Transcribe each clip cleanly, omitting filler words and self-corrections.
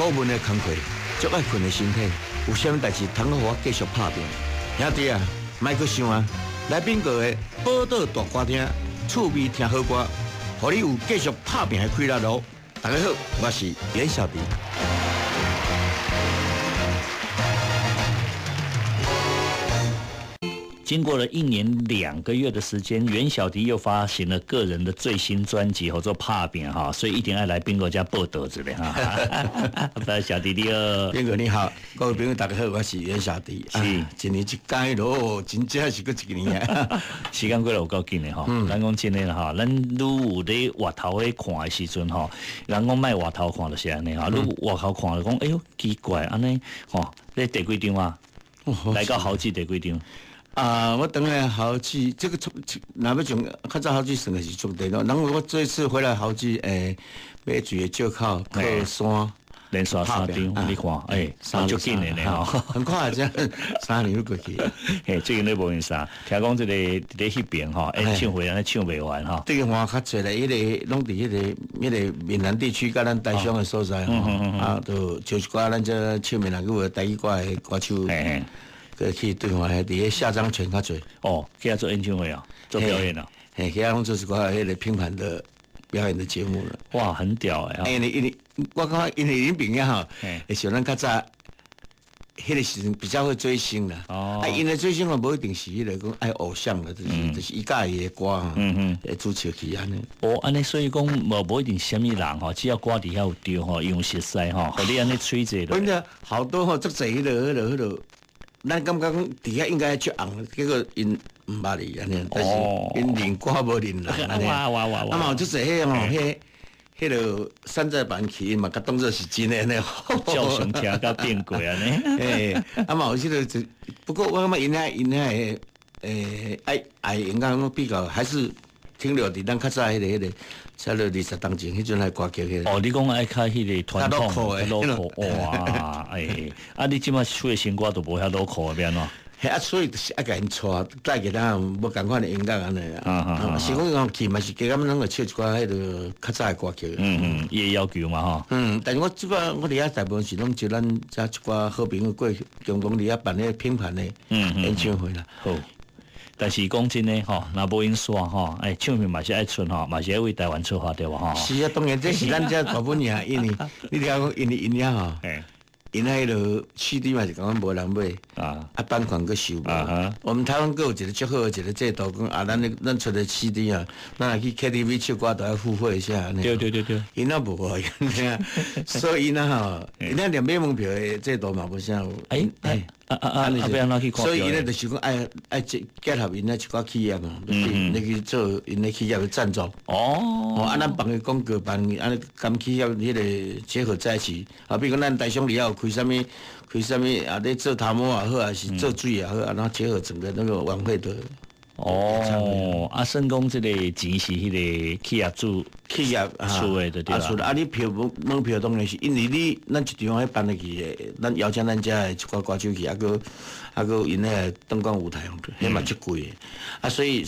苦悶的工課，足愛睏的身體，有啥物代誌通閣予我繼續拍拚？兄弟啊，莫閣想啊，來賓哥的寶島大歌廳，趣味聽好歌，予你有繼續拍拚的氣力囉。大家好，我是袁小迪。經過了1年2個月的時間，袁小迪又發行了個人的最新專輯，叫做《拍拚》哈，所以一定要來賓哥遮報道一下哈。小弟你好，賓哥你好，各位朋友大家好，我是袁小迪。是，一年一屆囉，真正是閣一年啊，時間過得有夠緊的吼。咱講真的哈，咱愈有咧外頭咧看的時陣吼，人講莫外頭看就是按呢哈，愈外頭看就講，哎喲奇怪，按呢吼，你第幾張啊？來到豪記第幾張？啊！我轉來豪記，這個從若欲從較早豪記算的是足濟咯。然後我這次回來豪記，買水的借口靠山，連續三張，你看，足緊的呢吼，很快這樣3年就過去。嘿，最近咧無閒啥，聽講這個佇咧彼邊吼，演唱會按呢唱袂完吼。對岸較濟咧，彼個攏佇彼個閩南地區，佮咱台商的所在吼，啊，就唱一寡咱這唱閩南語的台語歌的歌手。去對岸，佇咧廈漳泉較濟。哦，去遐做演唱會啊，做表演啊。嘿，去遐攏做一寡彼個拼盤的表演的節目了。哇，很屌欸！因為我感覺因為𪜶朋友吼，會像咱較早，彼個時陣比較會追星啦。哦。啊，𪜶的追星嘛，無一定是彼個講愛偶像的，就是伊佮意的歌，會主持起按呢。哦，按呢，所以講無一定啥物人吼，只要歌佇遐有對吼，用熟悉吼，予你按呢吹者。反正好多吼，足濟彼個。咱感覺講佇遐應該足紅，結果𪜶毋捌你按呢，但是𪜶認歌無認人按呢。哇哇哇！啊嘛有足濟彼個吼，彼個山寨版去嘛，共當做是真的呢。照相聽甲變過按呢。啊嘛有這個，不過我感覺𪜶遐𪜶遐的，愛應該講比較還是停留佇咱較早彼個，差不多20冬前彼陣來歌曲彼個。哦，你講愛較彼個傳統，較老哇，啊，你這擺出的新歌都無遐老苦的欲按怎？嘿啊，所以就是愛共𪜶帶帶其他無仝款的音樂按呢啊。是講講去嘛是加減攏會唱一寡彼個較早的歌曲。嗯嗯，伊的要求嘛吼。嗯，但是我這擺我佇遐大部分是攏招咱遮一寡好朋友過去，共同佇遐辦彼個拼盤的演唱會啦。好。但是講真的吼，若無𪜶煞吼，唱片嘛是愛出吼，嘛是愛為台灣出發對無吼？是啊，當然這是咱遮大本營，因為你聽講，因為𪜶遐吼，𪜶彼個 CD 嘛是感覺無人買，啊版權閣收無。我們台灣閣有一個足好的一個制度，講啊，咱出的 CD 啊，咱若去 KTV 唱歌都愛付費一下。對對對對。𪜶那無啊，所以𪜶那吼，𪜶那連買門票的制度嘛無啥有。啊啊啊！所以𪜶咧就是講愛愛結合𪜶咧一寡企業嘛，你去做𪜶咧企業的贊助。哦，啊，咱幫伊廣告辦，按呢佮企業彼個結合在一起。啊，比如講咱台商裡遐有開啥物，開啥物啊？咧做頭毛也好，還是做水也好，啊，然後結合整個那個晚會的。哦，啊，算講這個錢是彼個企業主企業出的，對對啊，出啊！你票門票當然是因為你咱一場彼辦入去的，咱邀請咱遮的一寡歌手去，啊閣𪜶彼個燈光舞台，彼嘛足貴的，啊，所以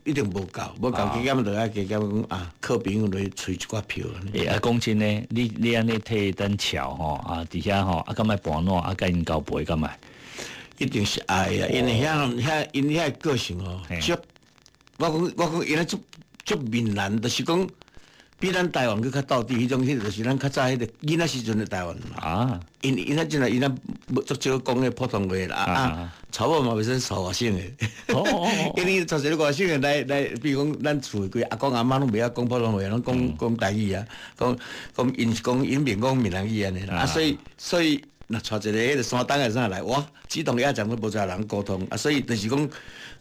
一定無夠，無夠加減就愛加減講啊，靠朋友來揣一寡票。啊，講真的，你按呢替咱喬吼啊，佇遐吼啊，敢愛盤撋啊，共𪜶交陪敢愛？一定是愛啊，因為遐遐𪜶遐個性哦，足我講𪜶足足閩南，就是講比咱台灣閣較道地，彼種彼個就是咱較早彼個囡仔時陣的台灣嘛。啊，𪜶那真係𪜶那無足少講彼普通話啦，啊，娶某嘛袂使娶外省的。因為娶一個外省的來來，比如講咱厝的規阿公阿嬤攏袂曉講普通話，攏講講台語啊，講講𪜶是講𪜶免講閩南語按呢啦，啊，所以。若娶一個彼個山東的啥來，哇，雞同鴨講都無啥人溝通啊，所以就是講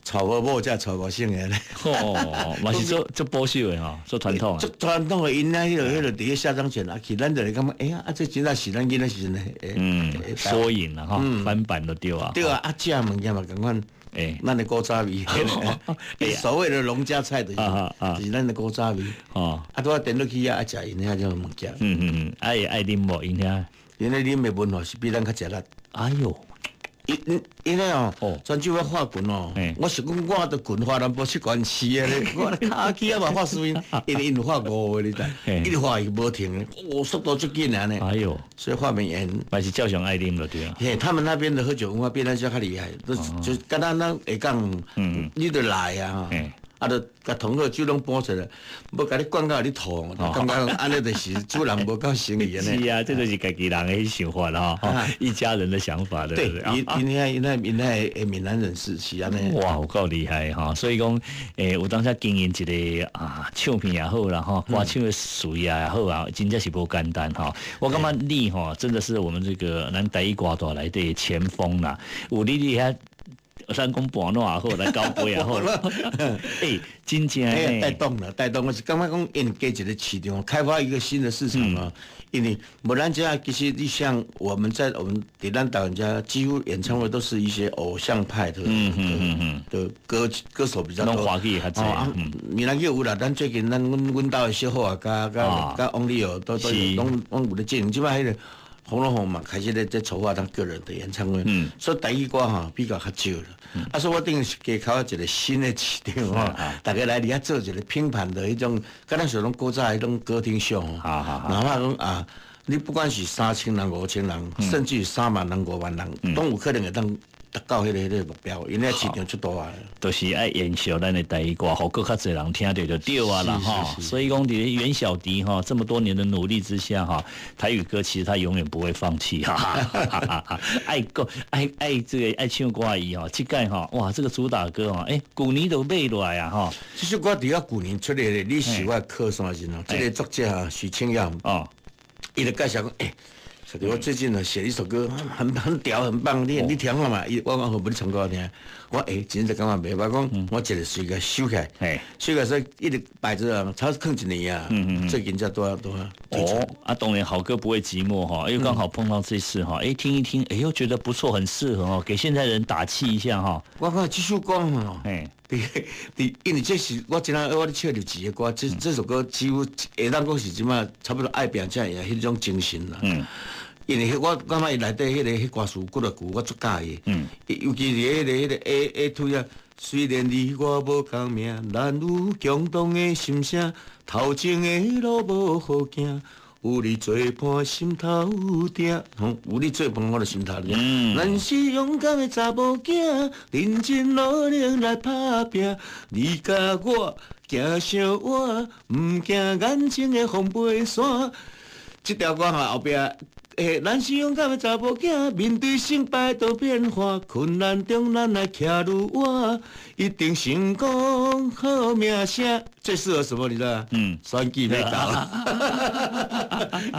娶某某才娶外省的咧。哦，嘛是做做保守的吼，做傳統。做傳統的，𪜶咧彼個佇咧廈漳泉啊，去咱就會感覺，哎呀，啊這真正是咱囡仔時陣的。嗯，縮影啦吼，翻版都對啊。對啊，啊食物件嘛仝款，咱的古早味。所謂的農家菜就是咱的古早味。哦，啊，拄仔顛落去遐啊，食𪜶遐種物件。嗯嗯嗯，愛愛啉無𪜶遐？𪜶咧啉的文化是比咱較食力。哎喲，因因為哦，泉州我發群哦，我是講我著群發淡薄出關市的咧，我跤起啊嘛發輸𪜶，𪜶有發5個你知，一直發伊無停的，哦，速度足緊的按呢。哎喲，所以畫面緣嘛是照常愛啉就對啊。嘿，他們那邊的喝酒文化比咱遮較厲害，都就敢若咱下港，你著來啊。啊，就共同學酒攏搬出來，無共你灌到你吐，感覺按呢就是主人無夠誠意按呢。是啊，這就是家己人的想法啦，一家人的想法，對不對？對，𪜶遐閩南人士是按呢。哇，有夠厲害哈！所以講，有當時經營一個啊唱片也好啦，吼，歌手的事業也好啊，真正是無簡單哈。我感覺你吼，真的是我們這個咱台語歌壇內底前鋒啦，有你佇遐。咱講盤撋也好，來交杯也好，欸，真正帶動了，帶動。我是感覺講，𪜶加一個市場，開發一個新的市場啊。因為無咱遮其實你像我們在我們佇咱台灣遮，幾乎演唱會都是一些偶像派的的歌手比較多。攏華語較濟。閩南語有啦，咱最近咱阮兜的小虎啊，佮翁立友都有，攏有咧進行。這擺彼個。洪榮宏嘛，開始咧在籌劃他個人的演唱會，所以台語歌吼比較較少啦。啊，所以我等於是加開一個新的市場吼，大家來佇遐做一個拼盤的彼種，敢若像攏古早彼種歌廳秀吼，哪怕講啊，你不管是3000人、5000人，甚至3萬人、5萬人，攏有可能會當達到彼個目標，因為市場足大啊。就是愛延續咱的台語歌，予閣較濟人聽著就對啊啦吼。所以講，佇袁小迪吼這麼多年的努力之下哈，台語歌其實他永遠不會放棄哈。愛歌愛愛這個愛唱歌的伊吼，這擺吼哇，這個主打歌吼，欸，舊年就買落來啊吼。這首歌佇遐舊年出來的，你是我的靠山時陣，這個作者啊許清耀哦，伊就介紹講，欸。我最近呢寫一首歌，很屌，很棒，你聽看嘛？伊我講好，無你唱歌聽。我欸，真正感覺袂歹，我講我一個隨共收起來，收起來說一直擺著啊，差不多囥一年啊。最近才拄拄哦，啊，當然好歌不會寂寞哈，又剛好碰到這次哈，欸，聽一聽，欸，又覺得不錯，很適合哦，給現在人打氣一下哈。我講這首歌吼，佇因為這是我今仔我咧唱入詞的歌，這首歌幾乎會當講是這擺差不多愛拼才會贏彼種精神啦。因為我感覺伊內底彼個彼歌詞幾落句我足佮意，尤其是彼個 A A 推啊，雖然你我無仝命，咱有共同的心聲，頭前的路無好行，有你做伴心頭痛，有你做伴我就心頭痛。咱是勇敢的查某囝，認真努力來打拼，你佮我行相倚，毋驚眼前的風飛沙。這條歌吼後壁。欸，咱是勇敢的查某囝，面對成敗都變化，困難中咱來徛愈倚，一定成功好名聲。最適合什麼？你知道？選舉欲到。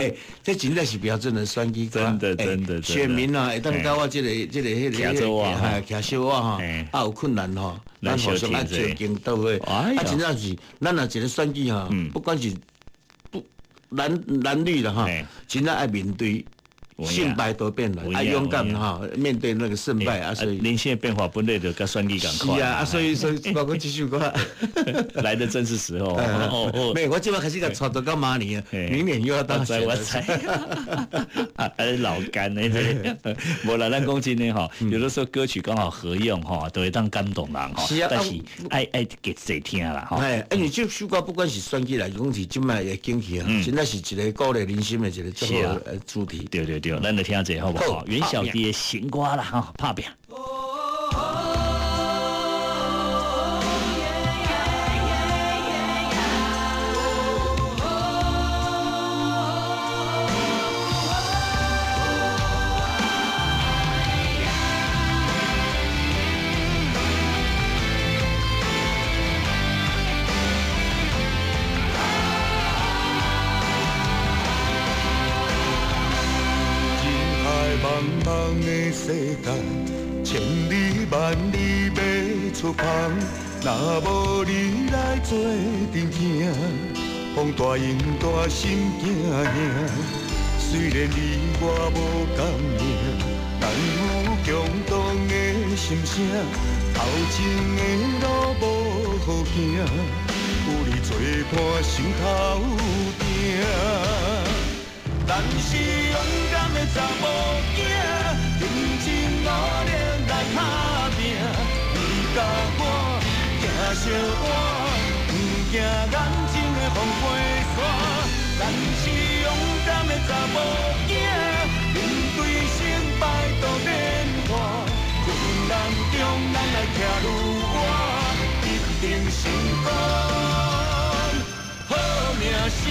欸，這真正是標準的選舉歌。真的，真的。選民啊，會當佮我這個、這個、彼個、彼個，徛相倚吼，啊有困難吼，咱互相愛相敬到位。啊，真正是，咱若一個選舉吼，不管是不藍藍綠啦哈，真正愛面對。勝敗都變了，愛勇敢哈，面對那個勝敗啊，所以人生的變化本來就佮選舉仝款。是啊，所以包括這首歌來的正是時候。沒有，我這擺開始共帶到明年，明年又要當選。我知，啊，老幹呢？無啦，咱講真的吼，有的時候歌曲剛好合用吼，都會當感動人吼。是啊，但是愛愛給濟聽啦吼。哎，你這首歌不管是選舉來講是這擺的景氣啊，真的是一個鼓勵人心的一個最好的主題。對對對。咱來聽這好不好？袁小迪的新歌啦，哈，拍拚。世界，千里萬里欲出航，若無你來做陣行，風大湧大心驚嚇。雖然你我無仝命，咱有共同的心聲，頭前的路無好行，有你做伴心頭痛。咱是勇敢的查某囝，認真努努力來打拼，你佮我行相倚，毋驚眼前的風飛沙。咱是勇敢的查某囝，面對成敗都變化，困難中咱來徛愈倚，一定成功，好名聲。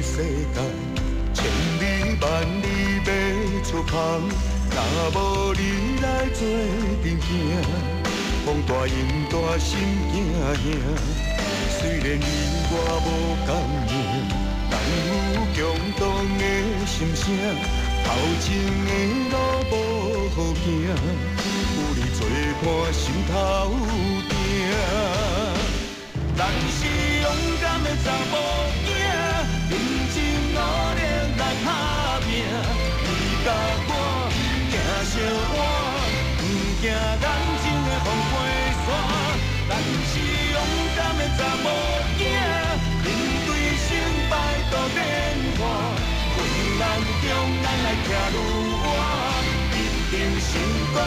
世界，千里萬里欲出航，若無你來做陣行，風大湧大心驚嚇。雖然你我無仝名，但有共同的心聲。頭前的路無好行，有你做伴心頭定。咱是勇敢的查某囝，認真努力來打拼，你佮我行相倚，毋驚眼前的風飛沙。咱是勇敢的查某囝，面對成敗都變化，困難中咱來徛愈倚，一定成功，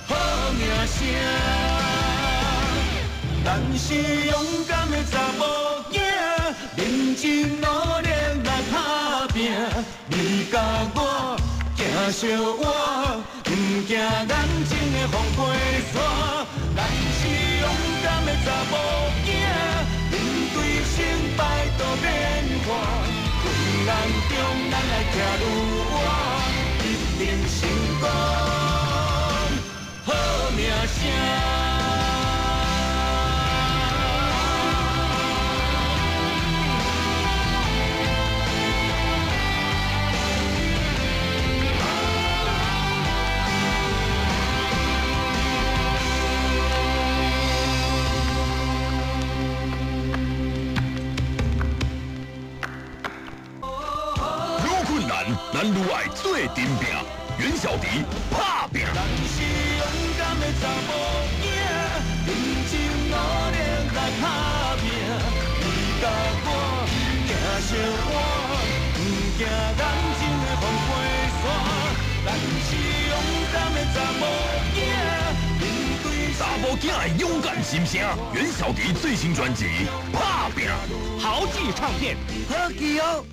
好名聲。咱是勇敢的查某囝，認真努力來打拼，你佮我行相倚，毋驚眼前的風飛沙。咱是勇敢的查某囝，面對成敗都變化，困難中咱來徛愈倚，一定成功，好名聲。咱愈愛做陣拼，袁小迪拍拼。咱是勇敢的查某囝，認真努力來打拼，你佮我行相倚，毋驚眼前的風飛沙。咱是勇敢的查某囝，面對查某囝的勇敢心聲，袁小迪最新專輯《拍拼》，豪記唱片，好記哦。